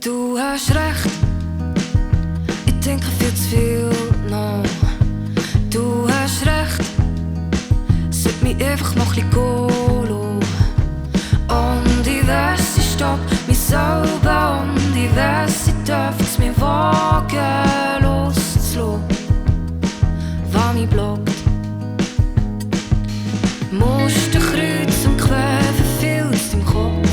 Du hast recht, ich denke viel zu viel noch. Du hast recht, sollte mich einfach noch ein bisschen gehen lassen. Und ich wess, ich stopp, mich sölbe. Und ich wess, ich döfts, mir woge, Loszloh. Wami blogt. Moste, chrüz und Vefilzt im Kopf.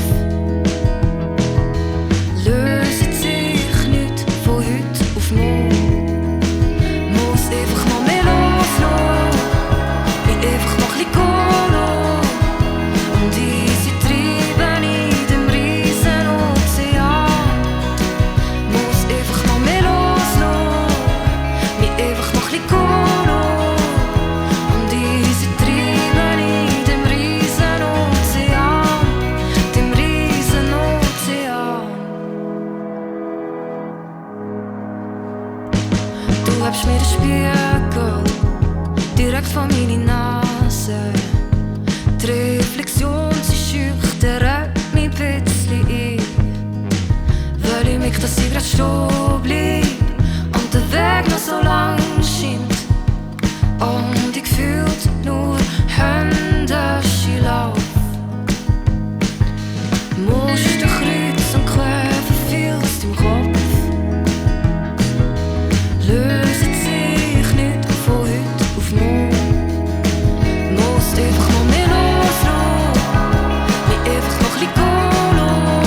Lösid sich nicht von heute auf morgen. Muss einfach noch mehr loslassen, mich einfach noch ein bisschen gehen lassen. Und diese treiben in dem riesen Ozean. Muss einfach noch mehr loslassen, mich einfach noch ein bisschen gehen lassen. Und diese treiben in dem riesen Ozean, dem riesen Ozean. Du hebsch mir den Spiegel direkt vor meine Nase. Die Reflexion, sie schüchtert mich ein bisschen ein, weil ich mich, dass ich grad stehen bleib und der Weg noch so lang scheint. Und ich fühlt nur Hände Lauf. Moste, chrüz und Vefilzt im Kopf. Lösid sich nicht von heute auf morgen. Muss einfach noch mehr loslassen, mich einfach noch ein bisschen gehen lassen.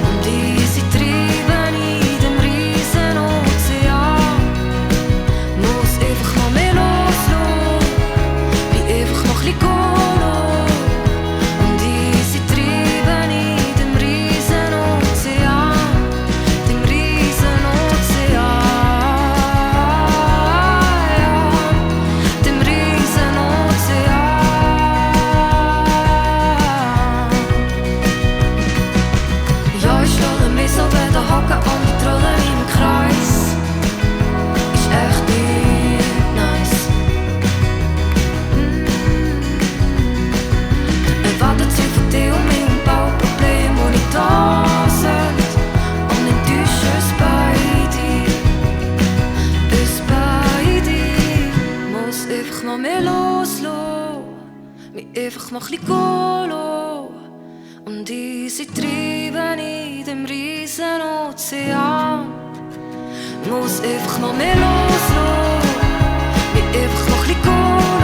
Und diese treiben in dem riesen Ozean. Muss einfach noch mehr loslassen, mich einfach noch ein bisschen gehen lassen. Und diese treiben in dem riesen Ozean, dem riesen Ozean. Dem riesen Ozean. Ja, ich stelle mich so wieder hocken und ich trolle im Kreis. Ist echt nicht nice. Erwartet sie von dir und mir ein paar Probleme, wo nicht da sind. Und enttäuscht es bei dir. Es bei dir. Muss einfach noch mehr loslassen, mich einfach noch ein bisschen gehen lassen. Und diese treiben in dem riesen Ozean. Muss einfach noch mehr loslassen, mich einfach noch ein bisschen gehen lassen.